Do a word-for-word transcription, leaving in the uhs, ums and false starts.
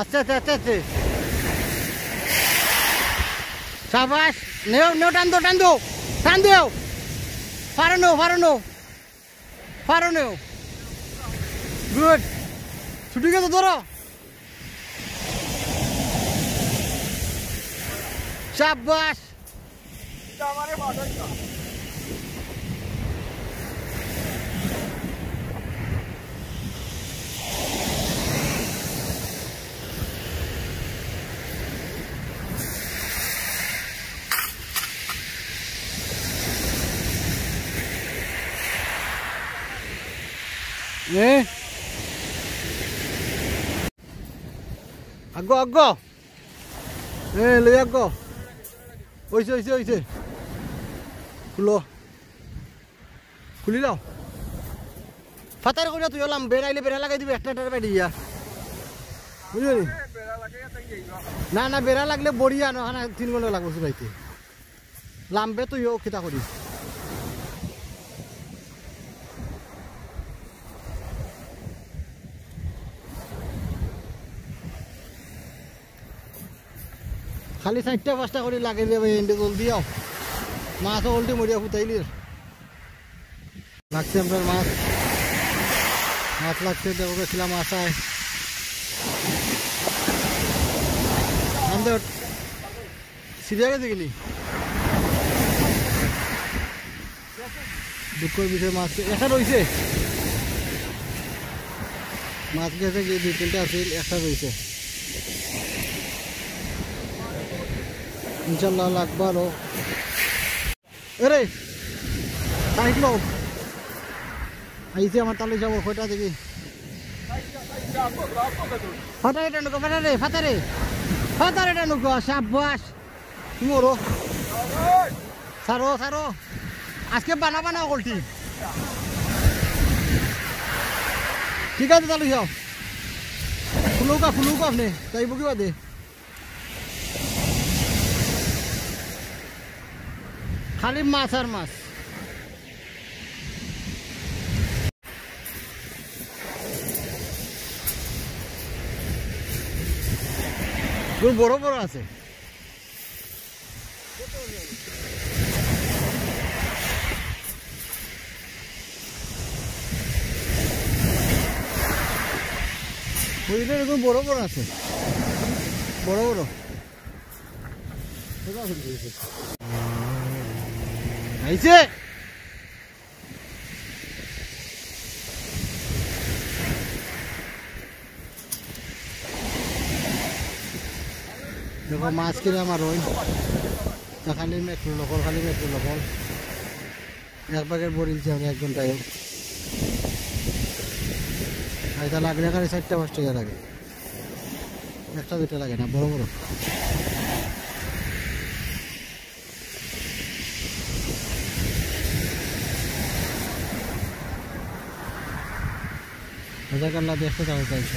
আস্তে, আস্তে, আস্তে, আস্তে। সাবাস। নেও, নেও, টান দেও, টান দেও। টান দেও। ফারো নেও, ফারো নেও। ফারো নেও। গুড। ছুটি গেছে, ধরো। সাবাস। এ? আগো, আগো। এ, লই আগো। অইছে, অইছে, অইছে। খুলো। খুলি লাও। ফাতার করিয়া তুই ওলাম, বেড়াইলে বেড়া লাগাই দিবি, একটা একটা বেড়িয়া। বুঝলি? না, না, বেড়া লাগলে বড়িয়া না, না, তিন ঘন্টা লাগবো চুরাইতে। লাম্বে তুই ও কিতা করিস? খালি চাইরটা পাঁচটা করি লাগে রে ভাই, এন্ডে জলদি আও। মাছ already মরিয়া ফুটাইলির। লাগছে আমরার মাছ। মাছ লাগছে, দেখো কিলা মাছ আয়। নাম দে ওর। সিরিয়া গেছে কিনি? দুঃখর বিষয় মাছ একটা রইছে। মাছ গেছে কি দুই তিনটা আছিল, একটা রইছে। ইনশাল্লাহ লাগবো আরো। এরে, সাইড লও। আইছে আমার তালু সাহেব, কয়টা দেখি। ফাতারে টানুকা, ফাতারে, ফাতারে। ফাতারে টানুকা, সাব্বাস। তুমি ওরো। সারো, সারো। আজকে বানা বানা কলটি। ঠিক আছে, তালু সাহেব। ফুলুকা, ফুলুকা আপনি। যাইব কি বাদে? খালি মাছ আর মাছ। খুব বড় বড় আছে। বুঝলে, এরকম বড় বড় আছে, বড় বড়। আইছে। দেখো, মাছ কিনে আমার ওই, তা খালি মেট্রো লোকাল, খালি মেট্রো লোকাল। এক প্যাকেট ভরিলছি আমরা এক ঘন্টায়। আর এটা লাগলে খালি চাইরটা পাঁচটা ইয়া লাগে, একটা দুইটা লাগে না, বড় বড়। হাজার কাল্লা দিয়ে একশো টাকা চাইছে।